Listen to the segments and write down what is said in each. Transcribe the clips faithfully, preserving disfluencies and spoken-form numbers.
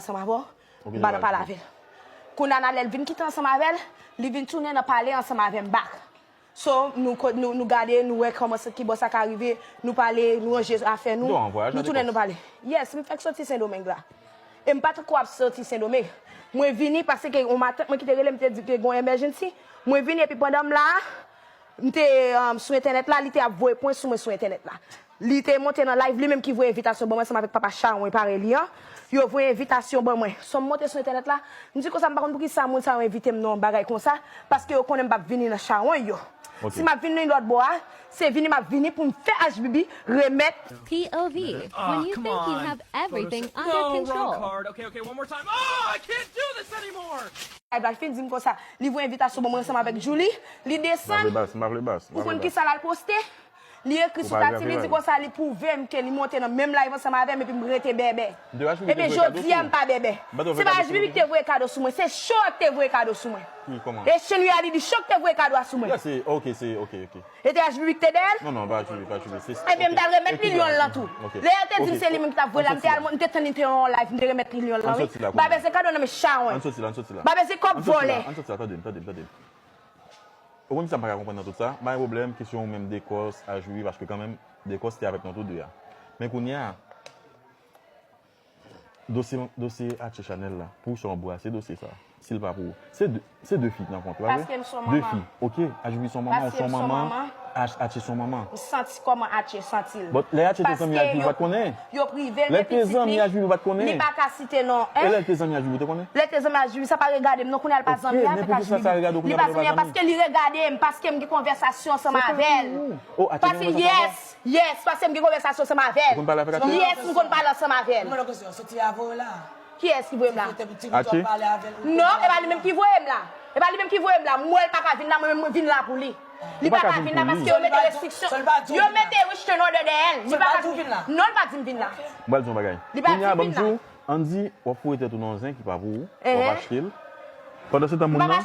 ansanm avè w, m pa nan pale avè l. Kounye a lè l vin kite ansanm avè l, li vin tounen nan pale ansanm avè m back. So, nou, nou, nou gade, nou wè kòman sa, kibò sa ka rive, nou pale, nou ranje afè nou, nou tounen nou pale. Yes, m fèk soti Sendomeng la. E m pa t ko ap soti Sendomeng. Mwen vini paske yon matant mwen ki te rele m te di ke gon emergency. Mwen vini epi pandan m la, m te um, sou entènèt la, li te ap voye pwen sou mwen sou entènèt la. Li te monte nan live, li menm ki voye envitasyon ban mwen ansanm avèk papa Sharon e parèy li an. Yo voye envitasyon ban mwen. So m monte sou entènèt la, m di konsa m pa konn poukisa moun sa yo envite m nan yon bagay konsa, paske yo konnen m p ap vini nan Sharon yo. Si m ap vini lòt bò a, se vini m ap vini pou m fè H B B remèt. P O V, when you think you have everything under control. Card. Okay, okay, one more time. Oh, I can't do this anymore. Ay, ba fin di m konsa, li voye envitasyon ban mwen ansanm avèk Julie, li desann. Ou konn kisa l al poste? Li ekri sou tati, li di konsa li pwouve m ke li monte nan menm live ansanm avè m epi m rete bèbè. Ebyen jodi a m pa bèbè. Se pa H B B ki te voye kado sou mwen, se Show ki te voye kado sou mwen. E Shen Reality Show ki te voye kado a sou mwen. E te H B B ki te dèyè l? Ebyen m t al remèt li lyon l lan tou. Lè yo te di m se li menm ki t ap voye la, m te al, m te tann li te yon live, m te remèt li lyon l lan wi. M pa bezwen kado nan men Sharon. M pa bezwen kòb vòlè. Ou konn sa m pa ka konprann nan tout sa? M pa gen pwoblèm, kesyon ou menm Dekòs, H B B, paske kanmenm, Dekòs te avèk nou tou de a. Men kounye a, dosye, dosye Atche Chanèl la, pou ou se yon bwa, se dosye sa. Si l pa pou ou. Se de, se de fi nan kont, pa vre? De fi. Ok, H B B se yon manman, ou se yon manman, Atche se yon manman. M santi kòman Atche santi l. But lè Atche te zanmi H B B, ou pa t konnen? Yo prive l de pitit li. Lè l te zanmi H B B, ou pa t konnen? Li pa ka site non. E lè l te zanmi H B B, ou te konnen? Lè l te zanmi H B B, sa pa regade m non, kounye a l pa zanmi avèk H B B. Li pa zanmi avèk paske li regade m, paske m gen konvèsasyon ansanm avè l. Paske yes, yes, paske m gen konvèsasyon ansanm avè l. Yes, m konn pale ansanm avè l. Kiyès ki voye m la? Atche? Non, e pa li menm ki voye m la. E pa li menm ki voye m la. M wè l pa ka vin la, mwen menm mwen vin la pou li. Li pa ka vin la paske yo mete restriksyon. Yo mete restriction order dèyè l. Li pa ka vin la. Non, li pa di m vin la. M pral di yon bagay. Li pa di m vin la. Ann di, w ap foure tèt ou nan yon zen ki pa pou ou, w ap achte l. Pandansetan, moun nan,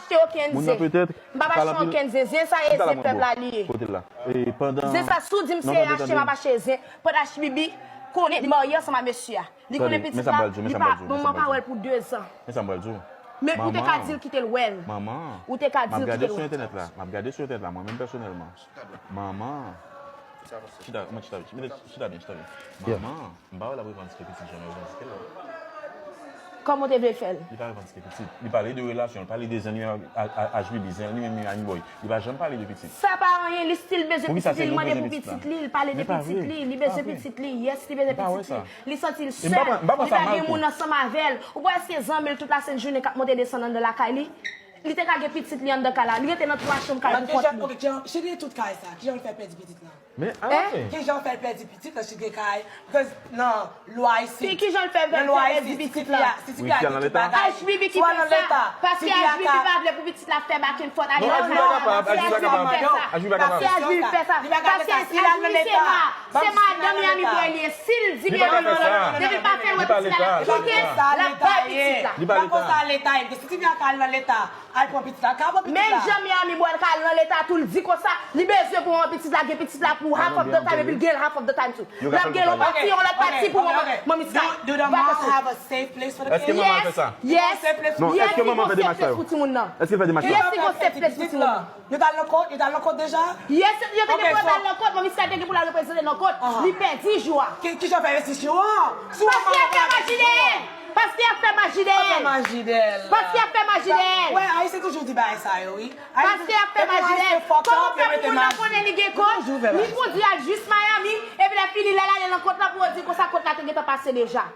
moun nan petèt, m p ap achte okenn zen. Zen sa e zen pèp la li ye. Kote l la? E pandan. Zen sa, si w di m se achte m ap achte zen, pandan H B B konnen li marye ansanm a mesye a. Li konnen pitit la, li pa ban m pawòl pou dezan. Men sa m pral di w. Men ou te ka di l kite l wè l. Manman. Ou te ka di l kite l wè l. M ap gade sou entènèt la. M ap gade sou entènèt la, mwen menm pèsonèlman. Manman. Chita, mwen chita, chita, chita byen, chita byen. Manman, m pa wè l ap revandike pitit jan yo revandike l la. Kòman w te vle fè l? Li pa revandike pitit. Li pale de relasyon, li pale de zen li menm ak H B B, zen li menm ak Amiboy. Li pa janm pale de pitit. Sa pa anyen, li still bezwen pitit li, li mande pou pitit li, li pale de pitit li, li bezwen pitit li, yes, li bezwen pitit li. Li santi l sèl, li pa gen moun ansanm avè l. Ou kwè se zanmi l tout lasent jounen k ap monte desann anndan lakay li? Li te ka gen pitit li anndan kay la. Li rete nan twa chanm kay pou kont li. Cheri, tout kay sa, kijan l fè pèdi pitit la? Men, ala fè. Kijan l fè l pèdi pitit la, cheri, kay? Because nan lwa isit. Kijan l fè l pèdi pitit la? H B B ki fè sa. Paske H B B pa vle pou pitit la fè back and forth avèk manman. Paske H B B fè sa. Paske H B B fè sa. Paske H B B se ma, se madanm Amiboy li ye. Si l di byen, depi l pa fè l wè pitit la, l ap kite l, l ap bay pitit la. Li pa konsa leta ye. Si ti fi a ka al nan leta, al pran pitit la, ka pran pitit la. Menm jan Miami Boy ka al nan leta tou, l di konsa, li bezwen pou manman pitit la gen pitit la pou half of the time, epi l gen l half of the time tou. L ap gen yon pati, yon lòt pati pou manman, manmi sa. Do the mom have a safe place for the kid? Èske manman fè sa? Yes, yes, li gon safe place pou timoun nan. Èske l fè demach sa? Yes, li gon safe place pou timoun nan. Yo t al nan kot, yo t al nan kot deja? Yes, yo te gen pou yo t al nan kot, manmi sa te gen pou l al reprezante nan kot. Li pèdi jou a. Kijan fè yo si jou a? Paske y ap fè maji dèyè l. Paske y ap fè maji dèyè l. Paske y ap fè maji dèyè l. Wè, Ayisyen toujou di bagay sa yo, wi. Paske y ap fè maji dèyè l. Kòman w fè pou moun nan konnen li gen kot, li kondi al jis Miami, epi lè fini, lè l ale nan kot la, pou yo di konsa kot la te gentan pase deja.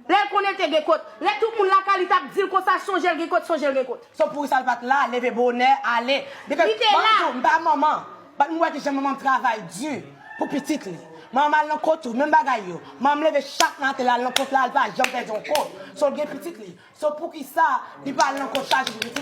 Lè l konnen l te gen kot, lè tout moun lakay li t ap di l konsa, sonje l gen kot, sonje l gen kot. So poukisa l pa t la, leve bonè, ale? Li te la. M pa manman. But m wè kijan manman m travay di pou pitit li. Manman m al nan kot tou, menm bagay yo. Manman m leve chak maten, l al nan kot la, l pa janm pèdi yon kot. So l gen pitit li. So poukisa li pa al nan kot chaje pou pitit li?